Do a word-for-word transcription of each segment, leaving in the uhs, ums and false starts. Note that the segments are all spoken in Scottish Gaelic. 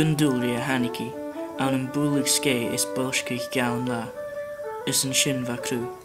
Gun dùil ri a thàinig i, ann am bualadh sgèith is boillsgeadh geann-là, is an sin bha cruth.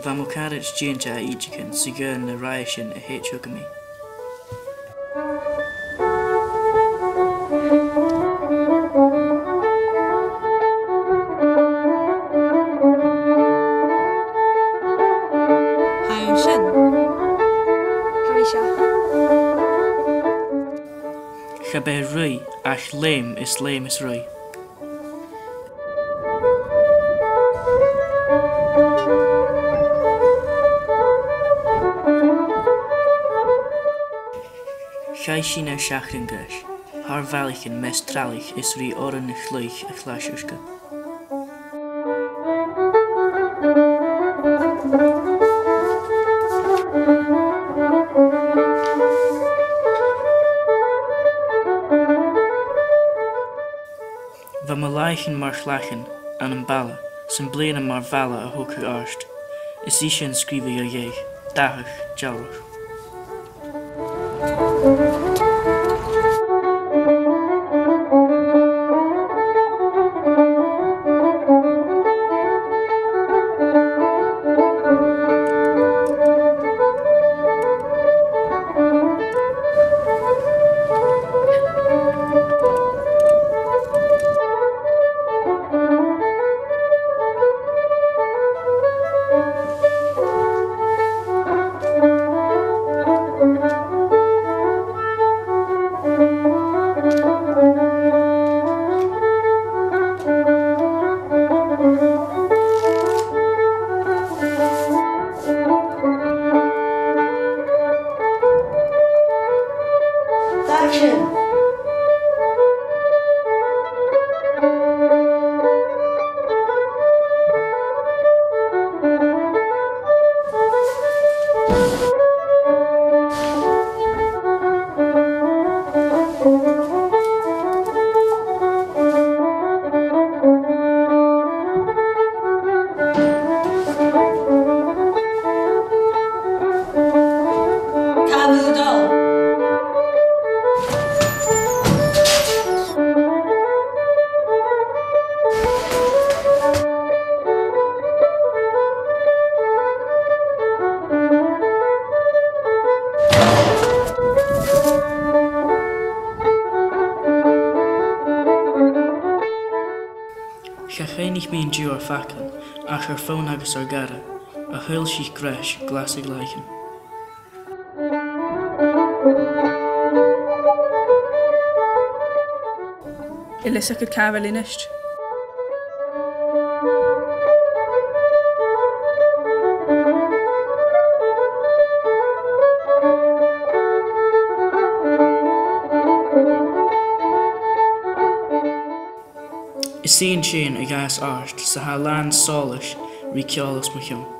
Bha mo charaid dèante à Ìdseagan 's a ghabh na ràithean a thèid thugam i. Tha e an sin. Tha e seo. Cha b' e ruith ach leum is leum is ruith. Chaidh sinn air seachran greis, thar bhallachan measg tralaich is ri òran a' chluich a' chlais uisge. Bha mo làithean mar chlachan ann am balla, 's am bliadhna mar bhalla a thogadh àrd, is i sin sgrìobhadh a dhèidh, dathach, dealrach. Action! Càit a bheil thu a' dol? Cha chuimhnich mi an-diugh air faclan, ach ar fonn agus ar gàire, a shoillsich greis glas a' ghlainne. A bheil fhios agad càit a bheil Inist? Is i an t-seinn a ghabhas àrd 's a tha làn sòlais ri ceòl os mo chionn.